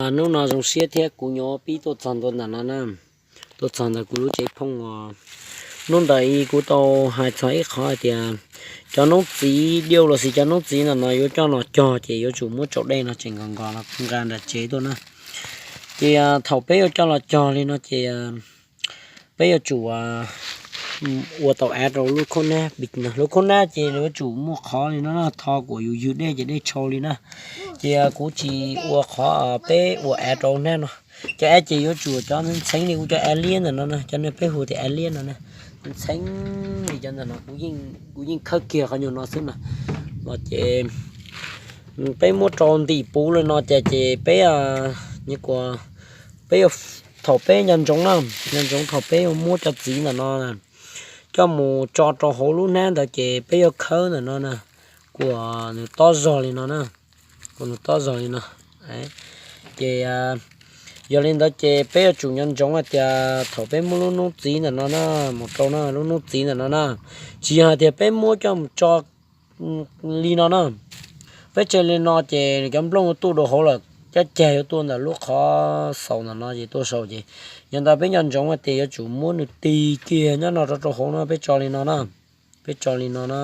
Hnub no zoo siab thiab kuv nyuam qhuav pib tuaj txog ntua ntawm no na, tuaj txog ntawm kuv lub tsev phooj os. Hnub ntawd kuv tau hais txog ib qho hais tias cov noob txiv diaj lossis cov noob txiv ntawm no yuav coj los cog ces yuav tsum muab tsau dej no tseem nkaus nkaus los nqa nram tsev tuaj na. Ces thaum peb yuav coj los cog li no ces peb yuav tsum ua tau av rau lub khaub nab, lub khaub nab ces yuav tsum muaj qhov li no na, tho kom yus ywg dej ces dej tshau li na. Ces kuv tsis ua qhov peb ua av rau nab no. Cov av ces yuav tsum cov ntxheev li kuv cov av liab ntawm no na, cov no peb hu tias av liab no na. Ntxheev li cov ntawm no, kuv yeej khawb kiag qhov nyuag no xwb na. Los ces peb muab rau ntim puv li no ces, ces peb, peb, thaum peb nco ntsoov na, nco ntsoov thaum peb yuav muab cov txiv ntawm no coj mus tso rau hauv lub hnab ntawd ces peb yuav khawb ntawm no na, kom nws tob zog li no na, kom nws tob zog li no. Ces yog li ntawd ces peb yuav tsum nco ntsoov hais tias thaum peb muab lub noob txiv ntawm no na, mus rau na, lub noob txiv ntawm no na, tsis yog hais tias peb muab coj mus tso li no na. Peb tso li no ces nws cov nplooj yuav tuaj rau hauv lawm, cov cag yuav tuaj ntawm lub qhov xaus ntawm no ces tuaj saud ces, yog ntawd peb nco ntsoov hais tias yuav tsum muab nws tig kiag nyob no rau rau hauv no, peb tso li no na, peb tso li no na,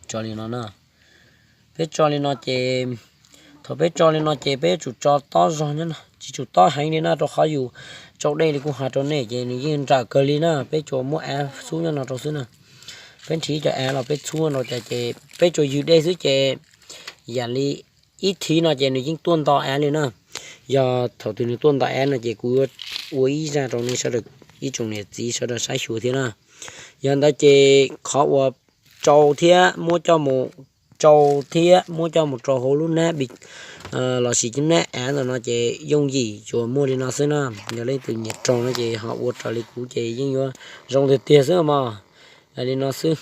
tso li no na. Peb tso li no ces, thaum peb tso li no ces peb yuav tsum tso tob zog nyob no, tsis tsum tob heev li na, rau qhov yus tsau dej li kuv hais rau nej ces nws yeej nrawm kawg li na. Peb tsuas muab av xub nyob no rau xwb na. Peb nrhiav cov av los peb txhub no ces, ces peb tsuas ywg dej xwb ces yam li ib thiv no ces nws yeej tuaj nto av li na. Yog thaum twg nws tuaj nto av no ces kuv yuav ua ib zaj rau nej sawv daws, ib tsoom niam txiv sawv daws saib xyuas thiab na. Yog ntawd ces qhov uas tsau thiab muab coj mus, tsau thiab muab coj mus rau hauv lub hnab pis lossis cov hnab av ntawm no ces yooj yim tsuas muaj li no xwb na. Yog leej twg nyiam raug no ces ho ua raws li kuv ces yeej yuav zoo tiag tiag xwb mog. Li no xwb.